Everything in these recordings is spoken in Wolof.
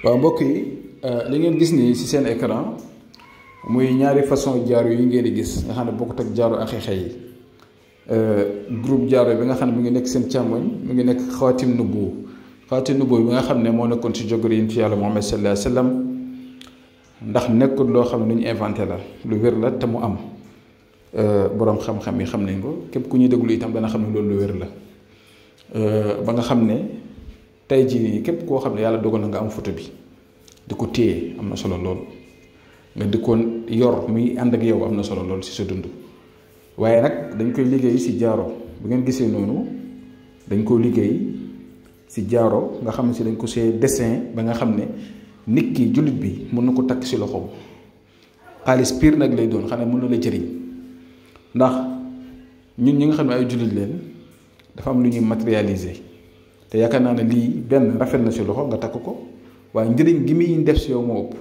waaw mbokk yi li ngeen gis nii ci seen écran muy ñaari façon jaaro yi ngeen di gis nga xam ne bokkut ak jaaro aqiqa yi groupe jaaro bi nga xam ne mu ngi nekk seen càmmoñ mu ngi nekk xaatim nubuwwa bi nga xam ne moo nekkoon ci jogori yonent Yàlla Muhammad sallallahu alayhi wa sallam ndax nekkul loo xam ne lu ñu inventé la lu wér la te mu am boroom xam-xam yi xam nañ ko képp ku ñuy déglu itam dana xam ne loolu lu wér la ba nga xam ne tey jii nii képp koo xam ne yàlla dogal na nga am photo bi di ko téye am na solo lool nga di ko yor muy ànd ak yow am na solo lool ci sa dund waaye nag dañ koy liggéey ci jaaro bu ngeen gisee noonu dañ ko liggéey ci jaaro nga xam ne ci dañ ko see dessin ba nga xam ne nit ki jullit bi mën na ko takk ci loxoom xaalis piir nag lay doon xam ne mën na la jëriñ ndax ñun ñi nga xam ne ay jullit leen dafa am lu ñuy matérialiser te yaakaar naa ne lii benn rafet na ci loxo nga takk ko waaye njëriñ gi muy def ci yow moo ëpp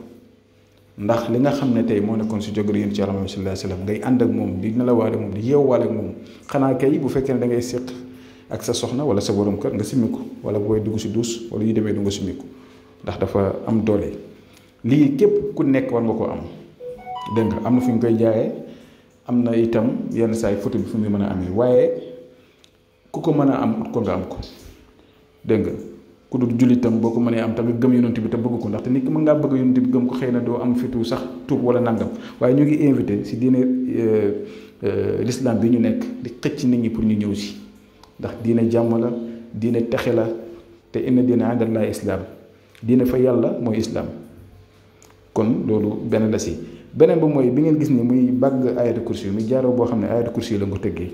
ndax li nga xam ne tey moo nekkoon ci jogori yonent Yàlla Muhammad sallallahu alayhi wa sallam ngay ànd ak moom di nelawaale moom di yeewaale ak moom xanaa kay bu fekkee ne da ngay séq ak sa soxna wala sa borom kër nga simmiku wala booy dugg ci duus wala yu demee du nga simmiku ndax dafa am doole lii képp ku nekk war nga ko am dégg nga am na fu ñu koy jaayee am na itam yenn saa yi photo bi fu muy mën a amee waaye ku ko mën a am ut ko nga am ko dégg nga ku dul jullitam boo ko mënee am tamit gëm yonent bi te bëgg ko ndaxte nit ki mën ngaa bëgg yonent bi gëm ko xëy na doo am fitu sax tuub wala nangam waaye ñu ngi invité ci diine l'islam bi ñu nekk di xëcc nit ñi pour ñu ñëw ci ndax diine jàmm la diine texe la te inna diina indallahi islam diine fa yàlla mooy islam kon loolu benn la ci beneen ba mooy bi ngeen gis ni muy bàgg ayatul kursi muy jaaroo boo xam ne ayatul kursi la nga tëggee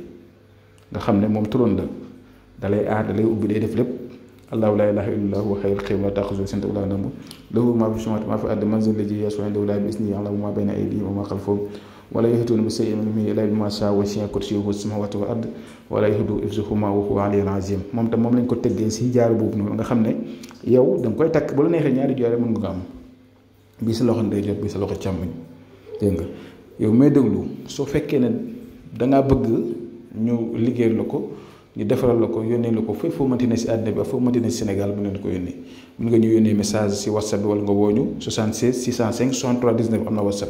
nga xam ne moom turoon la dalay aar dalay ubbi day def lépp allahu laa ilaaha illallaa huwa hayyul qayyuum laa taaxuzuhu sinatun wa laa nawm lahu maa fi samaawaati wa maa fi al-ardi man zal lazii yashfa'u indahu illaa bi iznihi ya'lamu maa bayna aydihim wa maa khalfahum wa laa yuhiituuna bi shay'in min ilmihi illaa bimaa shaa'a wasi'a kursiyyuhu as-samaawaati wal ard wa laa yahuuduhu hifzuhumaa wa huwa al-'aliyyul 'aziim moom tam moom lañ ko teggee si jaar boobu noonu nga xam ne yow da nga koy takk bu la neexee ñaari joore mën nga ko am bii sa loxo ndeyjoor bii sa loxo càmmoñ dégg nga yow may déglu soo fekkee ne dangaa bëgg ñu liggéeyal la ko ñu defaral la ko yónnee la ko fépp foo mënti ne si àddina bi ak foo mënti ne si Sénégal bu leen ko yónnee mun nga ñu yónnee message si WhatsApp bi wala nga wooñu 76 605 63 19 am na WhatsApp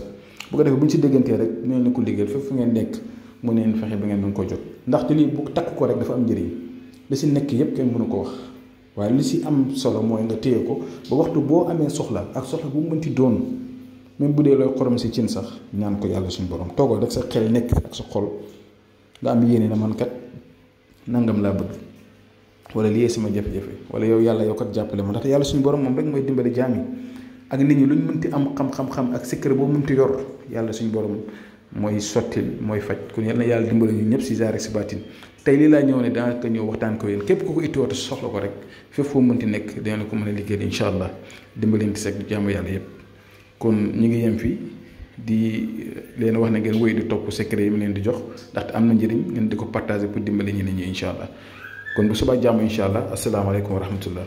bu ko defee bu ñu si déggantee rek neen la ko liggéeyal fépp fu ngeen nekk mu neen fexe ba ngeen mën ko jot ndaxte lii bu takk ko rek dafa am njëriñ li si nekk yépp kenn mënu ko wax waaye li si am solo mooy nga téye ko ba waxtu boo amee soxla ak soxla bu mu mënti doon même bu dee looy xorom si cin sax ñaan ko yàlla suñu borom toogal rek sa xel nekk ak sa xol nga am yéene na man kat nangam laa bëgg wala lii sama jafe-jafe wala yow yàlla yow kat jàppale ma ndaxte yàlla suñu borom moom rek mooy dimbali jaam yi ak nit ñi lu ñu mënti am xam-xam ak secret boo mënti yor yàlla suñu borom mooy sottil mooy faj kon yal na yàlla dimbali ñu ñëpp si zaar ak si baatin tey lii laa ñëw ne dana ko ñëw waxtaan ko yéen képp ku ko ittoo te soxla ko rek fépp foo mënti nekk dina la ko mën a liggéey incha allah dimbaleen ci sek jaamu yàlla yëpp kon ñu ngi yem fii di leen wax ne ngeen wéy di topp secret yi mu leen di jox ndaxte am na njëriñ ngeen di ko partager pour dimbali ñeneen ñi incha allah kon bu subaa jàmm incha allah asalaamaaleykum wa rahmatullah